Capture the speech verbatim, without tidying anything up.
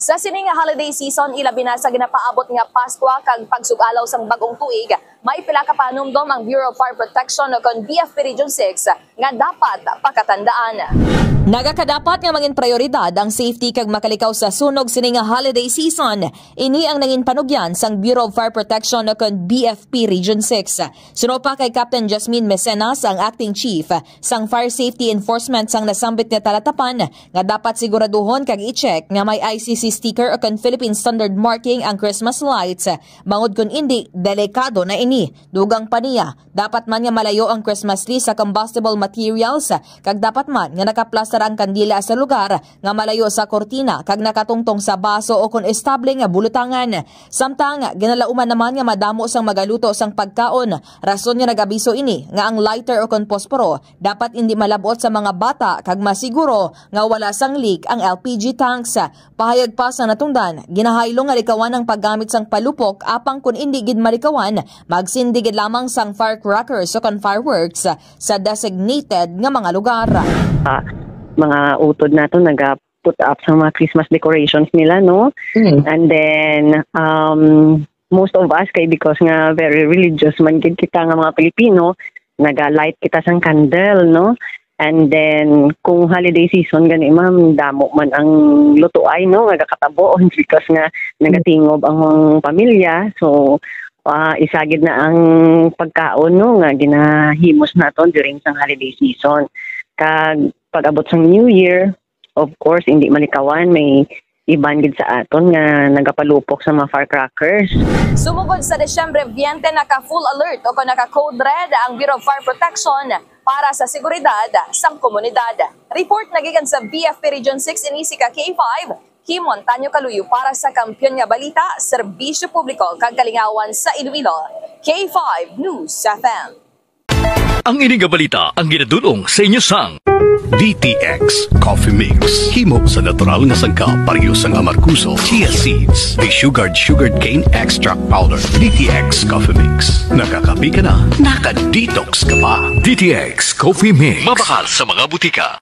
Sa sini nga holiday season, ilabi na sa ginapaabot nga Paskwa kag pagsug-alaw sang bag-ong tuig, may pila ka panumdom ang Bureau of Fire Protection o kon B F P Region six nga dapat pakatandaan. Nagakadapat nga mangin prioridad ang safety kag makalikaw sa sunog sini nga holiday season. Ini ang nangin panugyan sang Bureau of Fire Protection o kon B F P Region six. Suno pa kay Captain Jasmine Mecenas, ang acting chief sang Fire Safety Enforcement sang nasambit nga talatapan, nga dapat siguraduhon kag i-check nga may I C C sticker o kon Philippine Standard marking ang Christmas lights, bangod kon indi, delikado na ini. Dugang pa niya, dapat man nga malayo ang Christmas list sa combustible materials, kag dapat man nga nakaplastar ang kandila sa lugar nga malayo sa kurtina kag nakatungtong sa baso o kon estable nga bulutangan. Samtang ginalauman naman nga madamo sang magaluto sang pagkaon, rason nga nag-abiso ini nga ang lighter o kon posporo dapat indi malab-ot sa mga bata kag masiguro nga wala sang leak ang L P G tanks. Pahayag pa sang natungdan, ginahaylo nga likawan ang paggamit sang palupok, apang kon indi gid malikawan, magsindi gid lamang sang firecrackers o kon fireworks sa designated nga mga lugar. Ah, mga utod nato naga put up sa mga Christmas decorations nila, no? Mm. And then, um, most of us, kay because nga very religious man gid kita nga mga Pilipino, naga-light kita sang candle, no? And then, kung holiday season gani, ma'am, damo man ang lutuay, no, nga gakatabo because nga nagatingob ang pamilya. So, ah, isa gid na ang pagkaon, no, nga ginahimos naton during sang holiday season. Kag pag-abot sang New Year, of course, hindi malikawan, may iban gid sa aton nga nagapalupok sa mga firecrackers. Sumugod sa Disyembre twenty, naka-full alert o kon naka-code red ang Bureau of Fire Protection para sa seguridad sang komunidad. Report nagikan sa B F P Region six, ini si ka K five, Kim Montaño Kaluyo para sa Kampiyon nga Balita, Serbisyo Publiko kag Kalingawan sa Iloilo, K five News F M. Ang ini nga balita ang ginadul-ong sa inyo sang D T X Coffee Mix. Himo sa natural nga sangkap, pareho sang amargoso, chia seeds, desugared sugarcane extract powder. D T X Coffee Mix. Nakakape ka na, naka-detox ka pa. D T X Coffee Mix. Mabakal sa mga butika.